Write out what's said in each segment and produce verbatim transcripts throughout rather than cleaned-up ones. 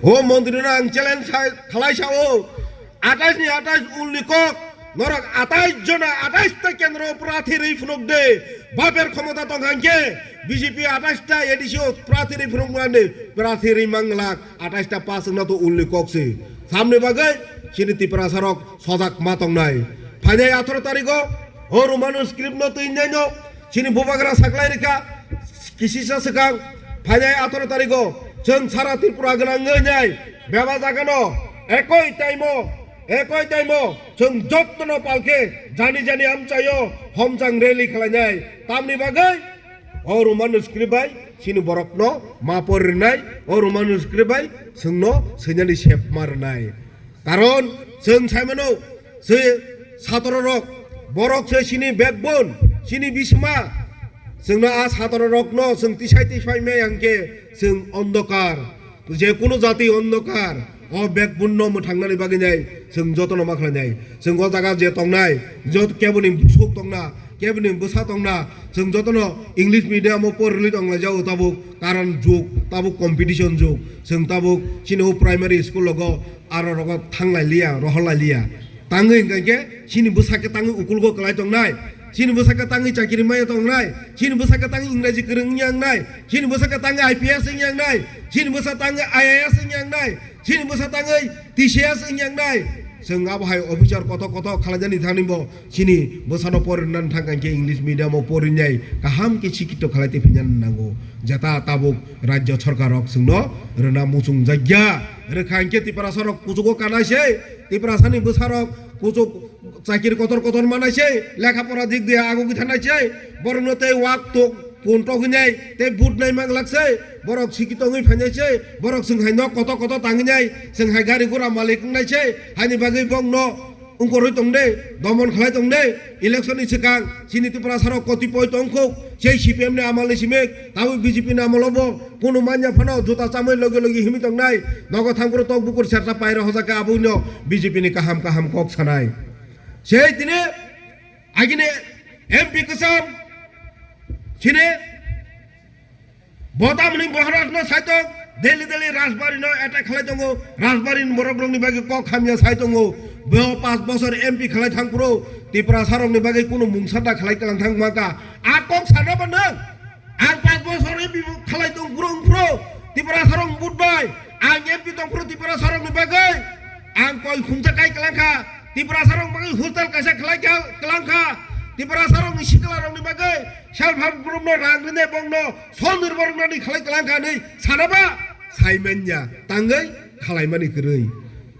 O montri no ang challenge sa-, khalai sao, atais ni atais ulni kok, norok atais jona atais ta kendro prathi rwi phunuk de, baper khomota tong hangke, B J P atais ta A D C o prathi rwi phunuk mande, prathi rwi manglak, atais ta pass wngna to ulni kok se. Samni bagwi, chini Tiprasa rok sojak ma tongnai. Phainai atharo tarigo, o Roman script no twi nai no, chini bubagra saklai rikha, kisisa swkang, phainai atharo tarigo, chwng sara Tripura gwnang wngwi nai, beba jagano, ekoi taimo, ekoi taimo, chwng jottono palkhe, jani jani amchaio, homchang rally khlainai, tamni bagwi, o Roman script bai, chini borokno ma pori rwnai, o Roman script bai, chwngno swinani sep ma rwnai. Karon chwng sai mano, se satro rok, borok se chini backbone, chini bisma. Chwngno a satro rokno chwng tisai tisai mai hangke chwng ondokar, je kunu jati ondokar, o backbone no mwthangnani bagwi nai chwng jotono ma khlainai. Chwng o jaga je tongnai, jot keboni busuk tongna, keboni bwsa tongna, chwng jotono English medium o porili tonglaijao tabuk, karon jug, tabuk competition jug, chwng tabuk chini o primary school logo aro rogo thanglai liya, rohorlai liya. Tangwi hwnkha khe chini bwsakhe tangwi ukulgo kwlai tongnai, chini bwsakhe tangwi chakiri maya tongnai, chini bwsakhe tangwi Engraji kwrwng wngya wngnai, chini bwsakhe tangwi I P S wngya wngnai, chini bwsa tangwi I A S wngya wngnai, chini bwsa tangwi T C S wngya wngnai. Chwng abo hai officer kothok kothok khlaijani thani bo chini bwsano pori rwna thang khe English medium o porinai kaham khe sikito khlai tei phina nango. Jeta tabuk rajya sarkar rok chwngno rwna muchung jakya. Rwkha hwnkhe Tiprasa rok kuchugo kanai se, Tiprasani bwsa rok kuchuk chakiri kotor kotor manai se, lekha pora dik dia agugwi thanai se, borokno tei wak tok pun togwi nai tei but nai manglak se, borok siki tongwi phainai se, borok chwng hai nok koto koto tangwi nai, chwng hai gari gura malik wngnai se, haini bagwi bongno wngkorwi tong de, domon khlai tong de, election ni swkang chini Tiprasa rok kotipoi tongkhuk, sei C P M ni amal ni simi, tabuk B J P ni amalo bo kunu manya phano juta chamwi logi logi himwi tongnai, nogo thangphuru tok bukur sersa paira hojak khe aboni B J P ni kaham kaham kok sanai. Sei tini agini M P kwcham chini bo tamni Maharaj no saitok, Delhi Delhi Rajbari no attack khlai tongo, Rajbari ni borok rok ni bagwi kok hamya sai tongo. Bo panch bosor M P khlai thang phuru Tiprasa rok ni bagwi kunu mungsa da khlai kalang thang maka. A kok sana ba nang? Ang panch bosor M P khlai tong phuru wng phuru Tiprasa rok but bai. Ang M P tong phuru Tiprasa rok ni bagwi ang koi khumsa kai kalang kha. Tiprasa rok bagwi hostel kaisa khlai ka-, kalang kha. Tiprasa rok ni sikla rok ni bagwi self help group no rang rine bongno Sonnirbar wngnani khlai kalang kha hinwi sana ba? Sai manya, tangwi khalaimani kwrwi.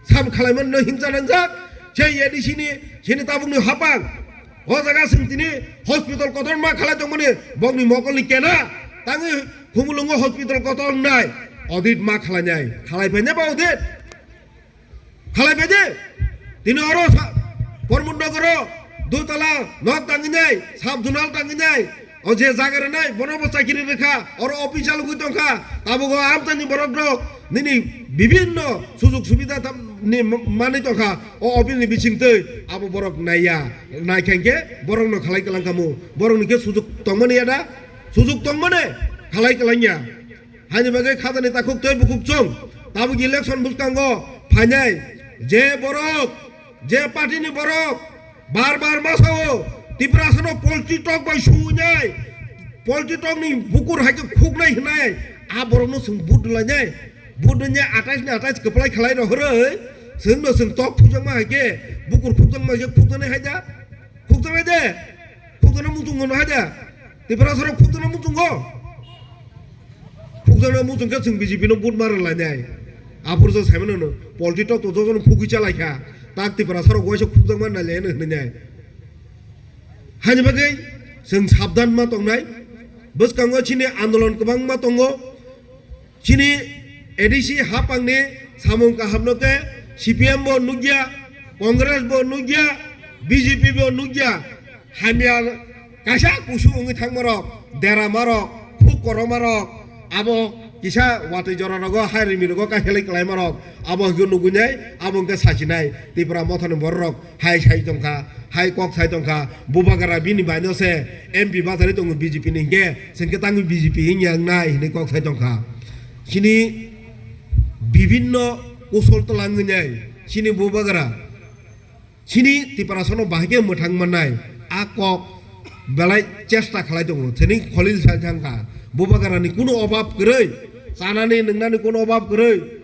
Sam khalaimani no himcha nangjak, sei A D C ni, sini tabukni hapang. O jaga chwng tini hospital kotorma khlai tongmani, bokni mokolni kena, tangwi Khumulwngo hospital kotor wngnai, audit ma khlainai, khlai phainai ba audit? Khalai bai de. Tini oro sa-, Pormundogoro dui tala nok tangwi nai, sub zonal tangwi nai. O je jaga rwnai, bono bo chakiri rwkha, oro office chalugwi tongkha. Tabuk o amchaini borok rok, nini bibinno sujug subida tam-, ni ma-, manwi tongkha. O office ni bisingtwi abo borok naiya. Naikha hinkhe borokno khalai kwlangkha mu. Borokni khe sujug tongmani ya da? Sujug tongmani? Khalai kwlangya. Haini bagwi khatani takhuk tei bukhuk chwng tabuk election bwskango phainai je borok, je party ni borok bar bar ma sao Tiprasano polti tok bai suinai, polti tok ni bukur hai khe khuknai hinai, a borokno chwng vote rwlainai, vote rwnya atais ni atais kwplai khlai rohorwi chwngno chwng tok khukjakma hai khe bukur khukjakma hai khe khukjaknai hai da, khukjaknai de, khukjakna muchungo no hai da, Tiprasarok khukjakna muchungo. Khukjakna muchung khe chwng B J P no vote ma rwlainai. Aphuru jwk saimano no, polti tok to jojono khugwi chalaikha. Tak Tiprasarok waisa khukjakma nailaino hinwi nai. Haini bagwi chwng sabdan ma tongnai. Bwskango chini andolon kwbangma tongo. Chini A D C hapangni samung kahamno khe C P M bo nukya, Congress bo nukya, B J P bo nukya. Hamya kaisa kusu wngwi thangmarok, deramarok, khuk koromarok, abo kisa watwi jorarogo, hai rimirogo kaihelai kwlaimarok, abo hwnkhe nugwinai, abo hwnkhe sachinai Tipra mothani bororok hai sai tongkha, hai kok sai tongkha, bubagra bini baino se M P bachari tongo B J P ni hinkhe, chwngkhe tangwi B J P wngya wngnai hinwi kok sai tongkha. Chini bibinno kusol twlang wngnai chini bubagra, chini Tiprasano bahai khe mwthang mannai, a kok belai chesta khlai tongo, thini Kholil sa thangkha, bubagrani kunu obab kwrwi, chanani nwngnani kunu obab kwrwi,